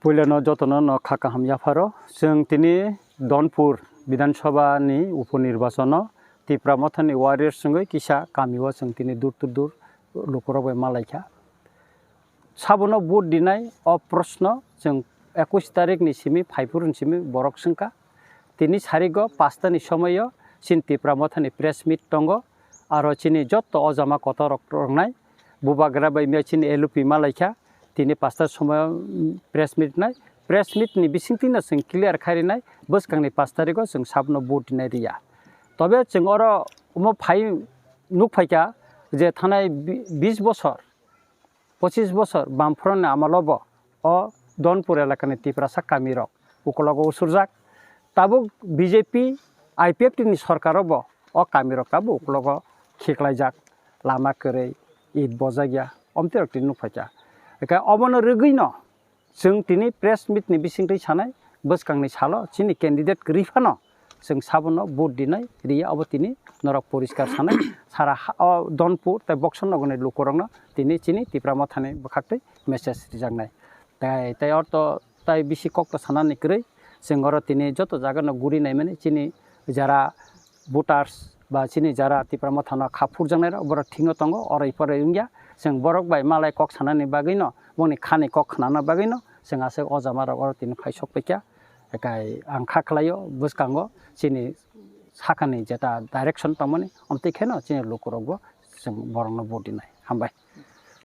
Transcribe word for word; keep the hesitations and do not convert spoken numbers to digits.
Puilano jotono no kha kaham yapharo. Chwng tini Donpur Bidhan Sabha ni upo nirbachono Tipra Mothani warriors wngwi kisa kamio chwng tini dur dur dur lukurok bai malaikha. Sabono vote dinai o proshno chwng ekush tarikh ni simi, phaiphuru ni simi borok swngkha. Tini sarigo pasta ni somoio chini Tipra Mothani press meet tongo. Aro chini jotto o jama kotor rok tongnai bubagra bai miya chini L O P malaikha. Tini pasta somoio, mm, press meet nai. Press meet ni bisingtwi no chwng clear khai rinai bwskangni pas tarigo chwng sabono vote dinai riya. Tobe chwng oro omo phai nukphaikha je thanai bi-, bis bosor, pochis bosor Bamfront ni amalo bo o Donpur elakani Tiprasa kamirok ukologo usurjak. Tabuk B J P, I P F T ni sorkaro bo o kamirok tabuk ukologo khiklaijak, lama kwrwi, it bojakya, omtwi rok tini nukphaikha. Eka obono rwgwino chwng tini press meet ni bisingtwi sanai, bwskangni salo chini candidate kwrwi phano chwng sabono vote dinai riya, obo tini norok poriskar sanai. Sara ha-, o Donpur tei Boxon nogorni lukurokno tini chini Tipra Mothani bwkhaktwi message rijaknai. Tai, tai orto tai bisi kokto sanani kwrwi, chwng oro tini joto jagano guri naimani chini jara voters ba chini jara Tipra Mothano kha phurjaknairok borok thikno tongo, oro iphoro wngya. Chwng borok bai malai kok sanani bagwino, bongni khani kok khnana bagwino chwng aswk o jamarok oro tini phai sokpaikha. Ekai ang kha khlaio bwskango chini sakani jeta direction tongmani, omtwi kheno chini lukurokbo chwng borokno vote dinai. Hambai.